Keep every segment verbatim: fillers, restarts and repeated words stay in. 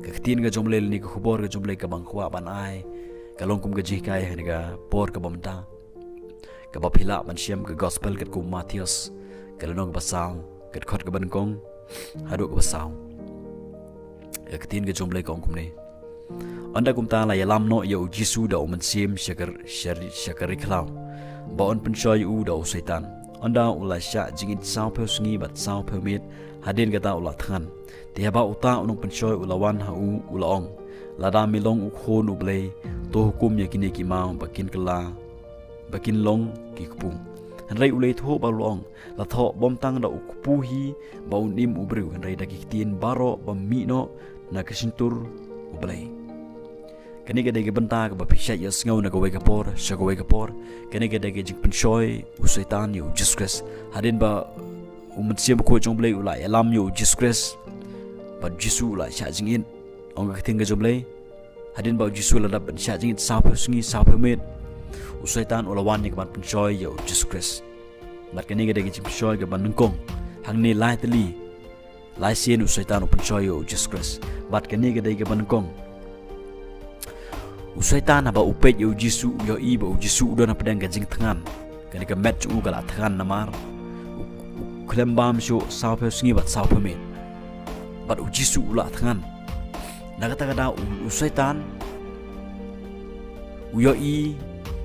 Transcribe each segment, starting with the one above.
Ka ktien ka jong U Blei lane ka khubor ka jong U Blei kaba nga kwah ban ai ka long kum ka jinghikai ha kane ka por kaba mynta, kaba phi lah ban shem ka gospel katkum u Mathaios, ka lynnong kaba saw, ka dkhot kaba nyngkong haduh kaba saw. Ka ktien ka jong U Blei ka ong kumne: Ynda kumta la ïalam noh ïa u Jisu da u Mynsiem sha ka, sha, sha ka ri khlaw, ba un pynshoi ïa u da u Soitan. Ynda u la shah jingit sawphew sngi bad sawphew miet, hadien kata u la thngan. Te haba uta u nongpynshoi u la wan ha u, u la ong: Lada me long u Khun U Blei, to hukum ïa kine ki maw ba kin kylla, ba kin long ki kpu. Hynrei u la ïathuh bad u la ong: La thoh bym tang da u kpu hi ba un im u briew, hynrei da ki ktien baroh ba mih noh na ka shyntur U Blei. Kane ka dei ka bynta kaba phi shait ïohsngew na kawei ka por sha kawei ka por. Kane ka dei ka jingpynshoi u Soitan ïa u Jisu Khrist. Hadien ba u Mynsiem Bakhuid jong U Blei u la ïalam ïa u Jisu Khrist, bad u Jisu u la shah jingit, ong ka ktien ka jong U Blei, hadien ba u Jisu u la dep ban shah jingit sawphew sngi sawphew miet, u Soitan u la wan ïa kaban pynshoi ïa u Jisu Khrist. Bad kane ka dei ka jingpynshoi kaba nyngkong. Hangne lai tylli, lai sien u Soitan u pynshoi ïa u Jisu Khrist. Bad kane ka dei kaba nyngkong. U Soitan haba u peit ïa u Jisu, u ïohi ba u Jisu u don hapdeng ka jingthngan. Kane ka met jong u ka la thngan namar u, u khlem bam shuh sawphew sngi bad sawphew miet. Bad u Jisu u la thngan. Na kata ka daw u, u Soitan u ïohi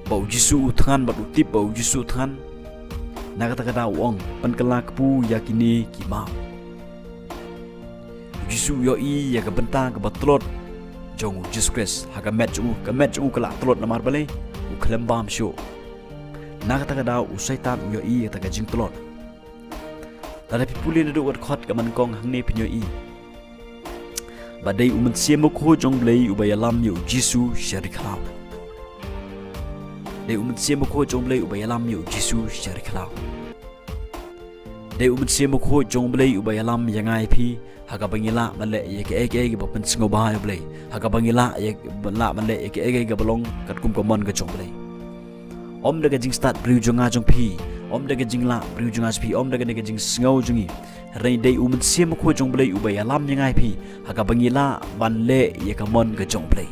ba u Jisu u thngan bad u tip ba u Jisu u thngan. Na kata ka daw u ong: Pynkylla kpu ïa kine ki maw. U Jisu u ïohi ïa ka bynta kaba tlot jong u Jisu Khrist ha ka met jong u, ka met jong u ka la tlot namar balei? U khlem bam shuh. Na kata ka daw u Soitan u ïohi ïa kata ka jingtlot. Lada phi pule naduh ka dkhot kaba nyngkong hangne phin ïohi ba dei u Mynsiem Bakhuid jong U Blei uba ïalam ïa u Jisu sha ri khlaw. Dei u Mynsiem Bakhuid jong U Blei uba ïalam ïa u Jisu sha ri khlaw. Dei u Mynsiem Bakhuid jong U Blei uba ïalam ïa nga ïa phi ha kaba ngi lah ban leh ïa kaei kaei kaba pynsngewbha ïa U Blei, ha kaba ngi lah ïa, lah ban leh ïa kaei kaei kaba long katkum ka mon ka jong U Blei. Ym da ka jingstad briew jong nga jong phi, ym da ka jinglah briew jong nga jong phi, ym da ka, da ka jingsngew jong ngi. Hynrei dei u Mynsiem Bakhuid jong U Blei uba ïalam ïa nga ïa phi ha kaba ngi lah ban leh ïa ka mon ka jong U Blei.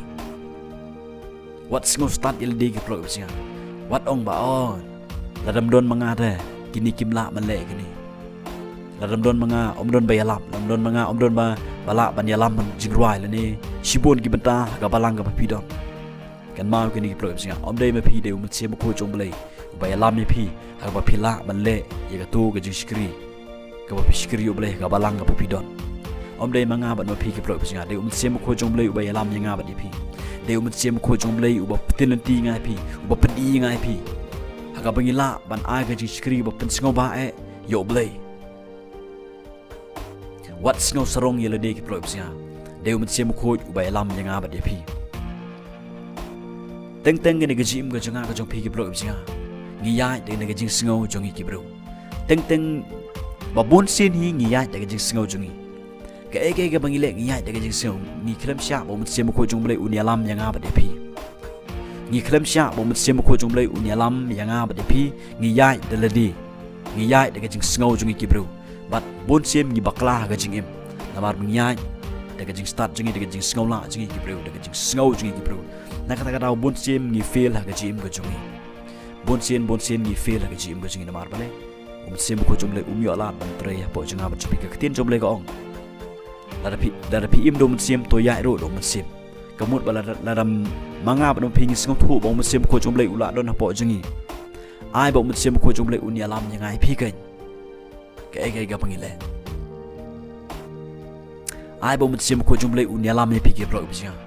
Wat sngew stad ïa lade ki paralok ba sngewbha. Wat ong ba, oh, lada ym don ma nga te kine kim lah ban leh kine. Lada ym don ma nga, ym don ba ïalap, lada ym don ma nga, ym don ba, ba lah ban ïalam jingrwai lane shibun ki bynta ha ka balang kaba phi don. Kynmaw kine ki paralok ba sngewbha. Ym dei ma phi, dei u Mynsiem Bakhuid jong U Blei uba ïalam ïa phi ha kaba phi lah ban leh ïa kato ka jingshakri kaba phi shakri ïa U Blei ha ka balang kaba phi don. Ym dei ma nga bad ma phi ki paralok ba sngewbha. Dei u Mynsiem Bakhuid jong U Blei uba ïalam ïa nga bad ïa phi. Dei u Mynsiem Bakhuid jong U Blei uba pynlynti ïa nga ïa phi, uba pyni ïa nga ïa phi ha kaba ngi lah ban ai ka jingshakri kaba pynsngewbha eh ïa U Blei. Wat sngew sarong ïa lade ki paralok ba sngewbha. Dei u Mynsiem Bakhuid uba ïalam ïa nga bad ïa phi. Teng teng kane ka jingim ka jong nga ka jong phi ki paralok ba sngewbha, ngi ïaid da kane ka jingsngew jong ngi ki briew. Teng teng ba bun sien hi ngi ïaid da ka jingsngew jong ngi. Kaei kaei kaba ngi leh ngi ïaid da ka jingsngew. Ngi khlem shah ba u Mynsiem Bakhuid jong U Blei un ïalam ïa nga bad ïa phi. Ngi khlem shah ba u Mynsiem Bakhuid jong U Blei un ïalam ïa nga bad ïa phi. Ngi ïaid da lade. Ngi ïaid da ka jingsngew jong ngi ki briew. Bad bun sien ngi bakla ha ka jingim namar ba ngi ïaid da ka jingstad jong ngi, da ka jingsngewlah jong ngi ki briew, da ka jingsngew jong ngi ki briew. Na kata ka daw bun sien ngi fail ha ka jingim ka jong ngi. Bun sien, bun sien ngi fail ha ka jingim ka jong ngi namar balei? U Mynsiem Bakhuid jong U Blei um ïoh lad ban trei hapoh jong nga bad jong phi. Ka ktien jong U Blei ka ong, lada phi, lada phi im da u Mynsiem to ïaid ruh da u Mynsiem. Ka mut ba lada, lada ma nga bad ma phi ngi sngewthuh ba u Mynsiem Bakhuid jong U Blei u la don hapoh jong ngi, ai ba u Mynsiem Bakhuid jong U Blei un ïalam ïa nga ïa phi keiñ. Kaei kaei kaba ngi leh, ai ba u Mynsiem Bakhuid jong U Blei un ïalam ïa phi ki paralok ba sngewbha.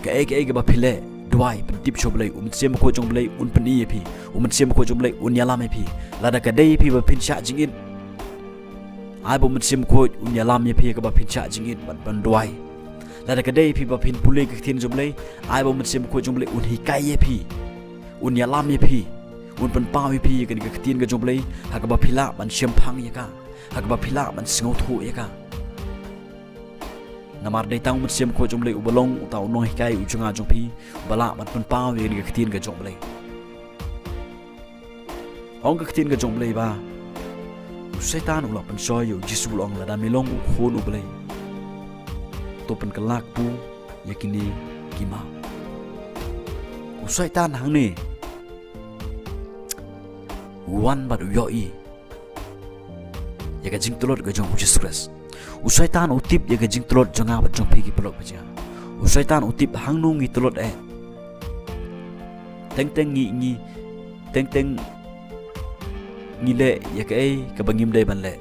Kaei kaei kaba phi leh, duwai, pyntip sha U Blei, u Mynsiem Bakhuid jong U Blei un pyni ïa phi. U Mynsiem Bakhuid jong U Blei un ïalam ïa phi. Lada ka dei ïa phi ba phin shah jingit, ai ba u Mynsiem Bakhuid un ïalam ïa phi kaba phin shah jingit bad ban duwai. Lada ka dei ïa phi ba phin pule ka ktien jong U Blei, ai ba u Mynsiem Bakhuid jong U Blei un hikai ïa phi, un ïalam ïa phi, un pynpaw ïa phi ïa kane ka ktien ka jong U Blei ha kaba phi lah ban shemphang ïa ka, ha kaba phi lah ban sngewthuh ïa ka. Namar dei tang u Mynsiem Bakhuid jong U Blei uba long uta u nonghikai u jong nga jong phi, uba lah ban pynpaw ïa kane ka ktien ka jong U Blei. Ong ka ktien ka jong U Blei ba u Soitan u la pynshoi ïa u Jisu, u la ong, lada me long u Khun U Blei, to pynkylla kpu ïa kine ki maw. U Soitan hangne u wan bad u ïohi ïa ka jingtlot ka jong u Jisu Khrist. U Soitan u tip ïa ka jingtlot jong nga bad jong phi ki paralok bajinga. U Soitan u tip hangno ngi tlot eh. Teng teng ngi ngi teng teng ngi leh ïa kaei kaba ngim dei ban leh.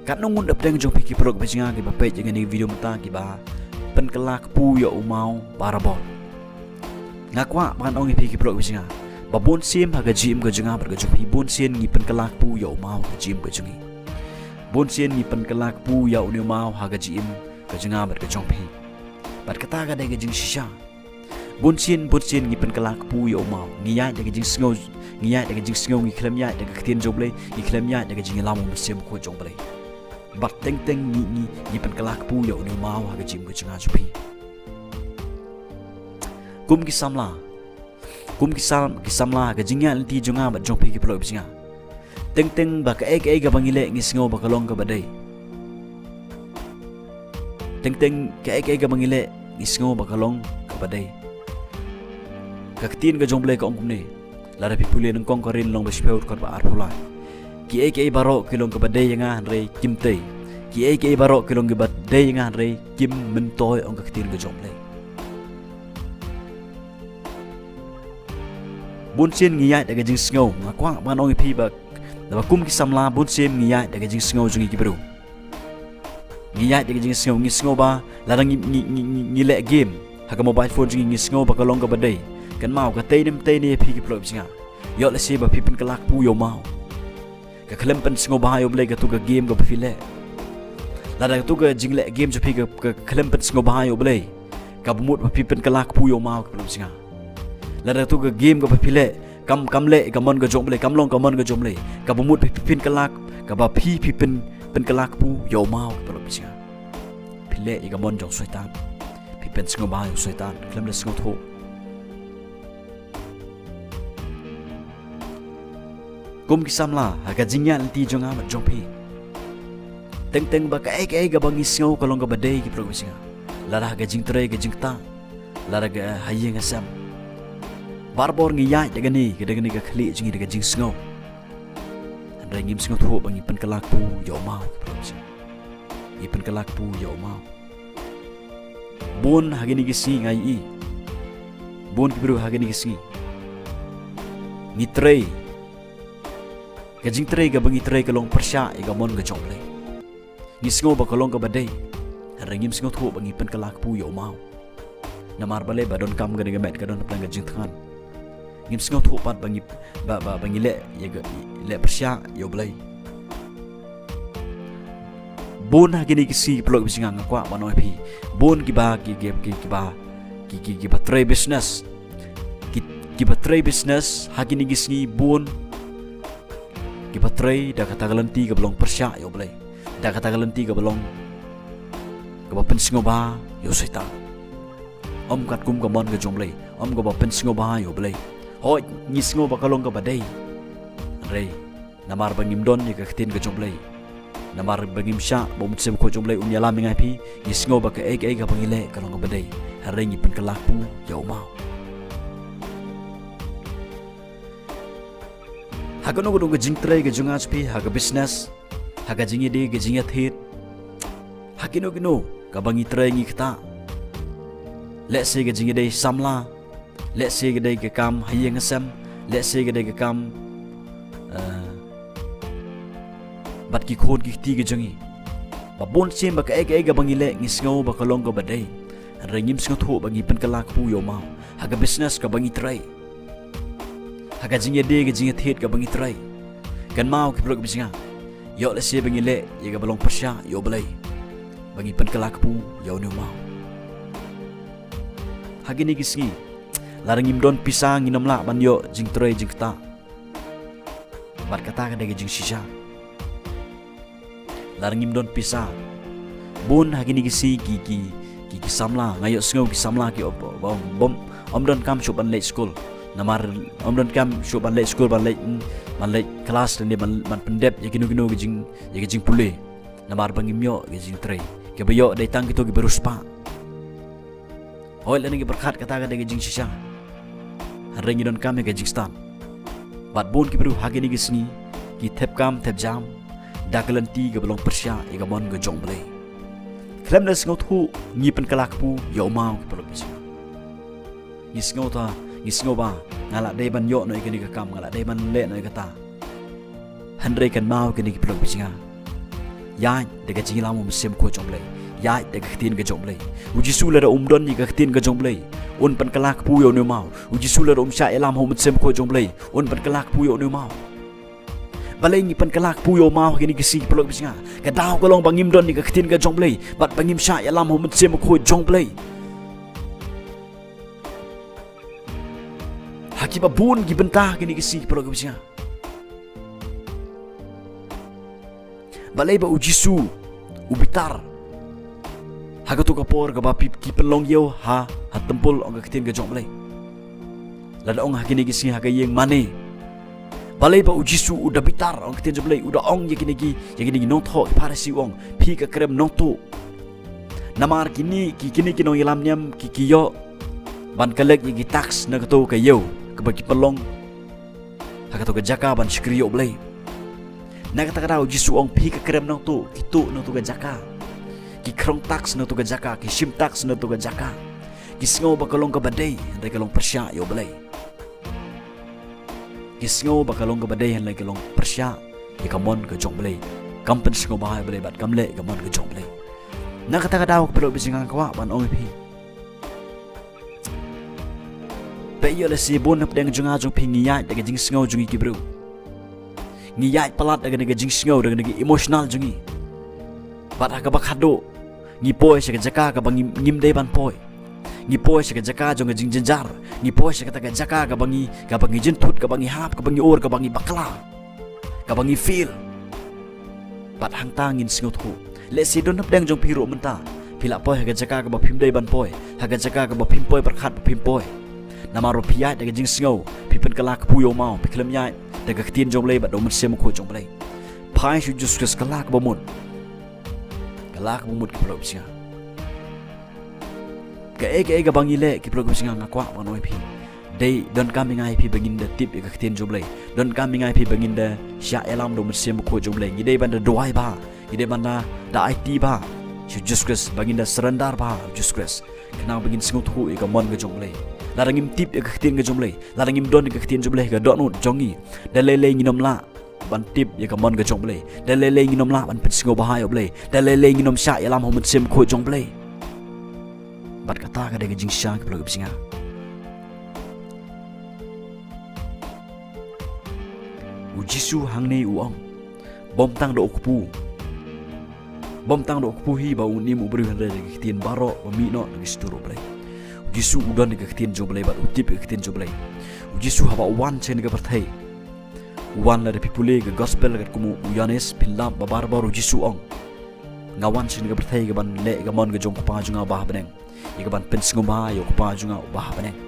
Katno ngut hapdeng jong phi ki paralok bajinga kiba peit ïa kane ka video mynta kiba pynkylla kpu ïa u maw barabor. Nga kwah ban ong ïa phi ki paralok bajinga ba bun sien ha ka jingim ka jong nga bad ka jong phi bun sien ngi pynkylla kpu ïa u maw ha ka jingim ka jong ngi. Bun sien ngi pynkylla kpu ïa une u maw ha ka jingim ka jong nga bad ka jong phi. Bad kata ka dei ka jingshisha. Bun sien bun sien ngi pynkylla kpu ïa u maw. Ngi ïaid da ka jingsngew, ngi ïaid da ka jingsngew, ngi khlem ïaid da ka ktien jong U Blei, ngi khlem ïaid da ka jingïalam u Mynsiem Bakhuid jong U Blei. Bad teng teng ngi ngi ngi pynkylla kpu ïa une u maw ha ka jingim ka jong nga jong phi. Kum ki samla, kum ki sam ki samla ha ka jingïaid lynti jong nga bad jong phi ki paralok bajinga. Teng teng ba kaei kaei kaba ngi leh ngi sngew ba ka long kaba dei. Teng teng kaei kaei kaba ngi leh ngi sngew ba ka long kaba dei. Ka ktien ka jong U Blei ka ong kumne. Lada phi pule Nyngkong Korinth lynnong ba shiphew dkhot ba arphew lai. Kiei kiei baroh ki long kaba dei ïa nga hynrei kim tei. Kiei kiei baroh ki long kiba dei ïa nga hynrei kim myntoi, ong ka ktien ka jong U Blei. Bun sien ngi ïaid da ka jingsngew, nga kwah ban ong ïa phi ba, ba kum ki samla bun sien ngi ïaid da ka jingsngew jong ngi ki briew. Ngi ïaid da ka jingsngew, ngi sngew ba lada ngi ngi ngi, ngi, ngi leh game ha ka mobile phone jong ngi, ngi sngew ba ka long kaba dei. Kynmaw, ka tei ne ym tei ne ïa phi ki paralok bajinga. Ïoh lehse ba phi pynkylla kpu ïa u maw. Ka khlem pynsngewbha ïa U Blei katu ka game kaba phi leh. Lada katu ka jingleh game jong phi ka, ka khlem pynsngewbha ïa U Blei, kaba mut ba phi pynkylla kpu ïa u maw ki paralok bajinga. Lada katu ka game kaba phi leh kam, kam leh ïa ka mon ka jong U Blei, kam long ka mon ka jong U Blei, kaba mut ba phi pynkylla, kaba phi phi pyn, pynkylla kpu ïa u maw ki paralok bajinga. Phi leh ïa ka mon jong u Soitan. Phi pynsngewbha ïa u Soitan, khlem da sngewthuh. Kum ki samla ha ka jingïaid lynti jong nga bad jong phi. Teng teng ba kaei kaei kaba ngi sngew ka long kaba dei ki paralok bajinga. Lada ha ka jingtrei ka jingktah, lada ha ka ïing ha sem. Barabor ngi ïaid da kane, ka da kane ka khlieh jong ngi da ka jingsngew. Hynrei ngim sngewthuh ba ngi pynkylla kpu ïa u maw ki paralok bajinga. Ngi pynkylla kpu ïa u maw. Bun ha kine ki sngi nga ïohi. Bun ki briew ha kine ki sngi ngi trei. Ka jingtrei kaba ngi trei ka long pyrshah ïa ka mon ka jong U Blei. Ngi sngew ba ka long kaba dei. Hynrei ngim sngewthuh ba ngi pynkylla kpu ïa u maw. Namar balei? Ba donkam kane ka met ka don hapdeng ka jingthngan. Ngim sngewthuh pat ba ngi ba, ba, ba ngi leh ïa ka, leh pyrshah ïa U Blei. Bun ha kine ki sngi ki paralok bajinga nga kwah ban ong ïa phi. Bun kiba ki, ki, ki, kiba ki, ki, kiba trei business. Ki, kiba trei business ha kine ki sngi bun kiba trei da kata ka lynti kaba long pyrshah ïa U Blei. Da kata ka lynti kaba long kaba pynsngewbha ïa u Soitan. Ym katkum ka mon ka jong U Blei, ym kaba pynsngewbha ïa U Blei. Hooid, ngi sngew ba ka long kaba dei. Hynrei namar ba ngim don ïa ka ktien ka jong U Blei, namar ba ngim shah ba u Mynsiem Bakhuid jong U Blei un ïalam ïa nga ïa phi, ngi sngew ba kaei kaei kaba ngi leh ka long kaba dei. Hynrei ngi pynkylla kpu ïa u maw. Ha kano kano ka jingtrei ka jong nga jong phi, ha ka business, ha ka jingïadei ka jingïathied, ha kino kino kaba ngi trei ngi ktah. Lehse ka jingïadei samla, lehse ka dei ka kam ha ïing ha sem, lehse ka dei ka kam, eh, bad ki khun ki kti ki jong ngi. Ba bun sien ba kaei kaei kaba ngi leh ngi sngew ba ka long kaba dei. Hynrei ngim sngewthuh ba ngi pynkylla kpu ïa u maw. Ha ka business kaba ngi trei, ha ka jingïadei ka jingïathied kaba ngi trei. Kynmaw ki paralok bajinga. Ïoh lehse ba ngi leh ïa kaba long pyrshah ïa U Blei, ba ngi pynkylla kpu ïa une u maw. Ha kine ki sngi, lada ngim don pisa ngin ym lah ban ïoh jingtrei jingktah. Bad kata ka dei ka jingshisha. Lada ngim don pisa. Bun ha kine ki sngi ki, ki, ki, ki samla, nga ïohsngew ki samla ki ym, ym, ym, ym donkam shuh ban leit skul. Namar ym donkam shuh ban leit skul, ban leit, ban leit klas lane ban, ban pyndep ïa kino kino ki jing, ïa ki jingpule. Namar ba ngim ïoh ka jingtrei, kiba ïoh dei tang kito kiba riewspah. Hooid, lada ngi pyrkhat kata ka dei ka jingshisha, hynrei ngi donkam ïa ka jingstad. Bad bun ki briew ha kine ki sngi ki thep kam thep jam da ka lynti kaba long pyrshah ïa ka mon ka jong U Blei. Khlem da sngewthuh ngi pynkylla kpu ïa u maw, ki paralok ba sngewbha. Ngi sngewthuh, ngi sngew ba nga la dei ban ïoh noh ïa kane ka kam, nga la dei ban leh noh ïa kata. Hynrei kynmaw kine, ki paralok ba sngewbha. Ïaid da ka jingïalam ha u Mynsiem Bakhuid jong U Blei. Ïaid da ka ktien ka jong U Blei. U Jisu lada um don ïa ka ktien ka jong U Blei, un pynkylla kpu ïa une u maw. U Jisu lada um shah ïalam ha u Mynsiem Bakhuid jong U Blei, un pynkylla kpu ïa une u maw. Balei ngi pynkylla kpu ïa u maw ha kine ki sngi, ki paralok ba sngewbha? Ka daw ka long ba ngim don ïa ka ktien ka jong U Blei bad ba ngim shah ïalam ha u Mynsiem Bakhuid jong U Blei. Ha kiba bun ki bynta ha kine ki sngi, ki paralok ba sngewbha. Balei ba u Jisu u bitar ha kato ka por kaba phi, ki pynlong ïew ha, ha templ, ong ka ktien ka jong U Blei? Lada ong ha kine ki sngi, ha ka ïing mane. Balei ba u Jisu u da bitar, ong ka ktien jong U Blei, u da ong ïa kine ki, ïa kine ki nongthoh ki Pharisi, u ong, phi ka krem nongtuh. Namar kine ki, kine ki nongïalam niam ki, ki ïoh ban collect ïa ki tax na kato ka ïew kaba ki pynlong ha kato ka jaka ban shakri ïa U Blei. Na kata ka daw u Jisu u ong, phi ka krem nongtuh, ki tuh na kato ka jaka, ki khrong tax na kato ka jaka, ki shim tax na kato ka jaka. Ki sngew ba ka long kaba dei, hynrei ka long pyrshah ïa U Blei. Ki sngew ba ka long kaba dei, hynrei ka long pyrshah ïa ka mon ka jong U Blei. Kam pynsngewbha ïa U Blei bad kam leh ïa ka mon ka jong U Blei. Na kata ka daw, ki paralok ba sngewbha, nga kwah ban ong ïa phi, phi ïoh lehse bun na pdeng jong nga jong phi ngi ïaid da ka jingsngew jong ngi ki briew. Ngi ïaid palat da kane ka jingsngew, da kane ka emotional jong ngi. Bad ha kaba khatduh ngi poi sha ka jaka kaba ngim, ngim dei ban poi. Ngi poi sha ka jaka jong ka jingjynjar. Ngi poi sha kata ka jaka kaba ngi, kaba ngi jynthut, kaba ngi hap, kaba ngi ur, kaba ngi bakla, kaba ngi fail. Bad hangta ngin sngewthuh. Lehse don na pdeng jong phi ruh mynta phi la poi ha ka jaka kaba phim dei ban poi, ha ka jaka kaba phim poi pyrkhat ba phim poi. Namar ba phi ïaid da ka jingsngew, phi pynkylla kpu ïa u maw, phi khlem ïaid da ka ktien jong U Blei bad da u Mynsiem Bakhuid jong U Blei. Phai sha u Jisu Khrist, kylla kaba mut. Kylla kaba mut, ki paralok ba sngewbha. Kaei kaei kaba ngi leh, ki paralok ba sngewbha, nga kwah ban ong ïa phi, dei donkam ïa nga ïa phi ba ngin da tip ïa ka ktien jong U Blei. Donkam ïa nga ïa phi ba ngin da shah ïalam da u Mynsiem Bakhuid jong U Blei. Ngi dei ban da duwai bha, ngi dei ban da, da aiti bha sha u Jisu Khrist, ba ngin da surrender bha ha u Jisu Khrist, khnang ba ngin sngewthuh ïa ka mon ka jong U Blei. Lada ngim tip ïa ka ktien ka jong U Blei, lada ngim don ïa ka ktien jong U Blei ha ka dohnud jong ngi, da lei lei ngin ym lah ban tip ïa ka mon ka jong U Blei. Da lei lei ngin ym lah ban pynsngewbha ïa U Blei. Da lei lei ngin ym shah ïalam ha u Mynsiem Bakhuid jong U Blei. Bad kata ka dei ka jingshisha, ki paralok ba sngewbha. U Jisu hangne u ong, bym tang da u kpu, bym tang da u kpu hi ba un im u briew, hynrei da ki ktien baroh ba mih noh na ki stur U Blei. U Jisu u don ïa ka ktien jong U Blei bad u tip ïa ka ktien jong U Blei. U Jisu haba u wan sha kane ka pyrthei, u wan, lada phi pule ka gospel katkum u Ïoannis, phin lap ba barabor u Jisu u ong, nga wan sha kane ka pyrthei ïa ka ban leh ïa ka mon ka jong u Kpa jong nga uba ha bneng, ïa ka ban pynsngewbha ïa u Kpa jong nga uba ha bneng.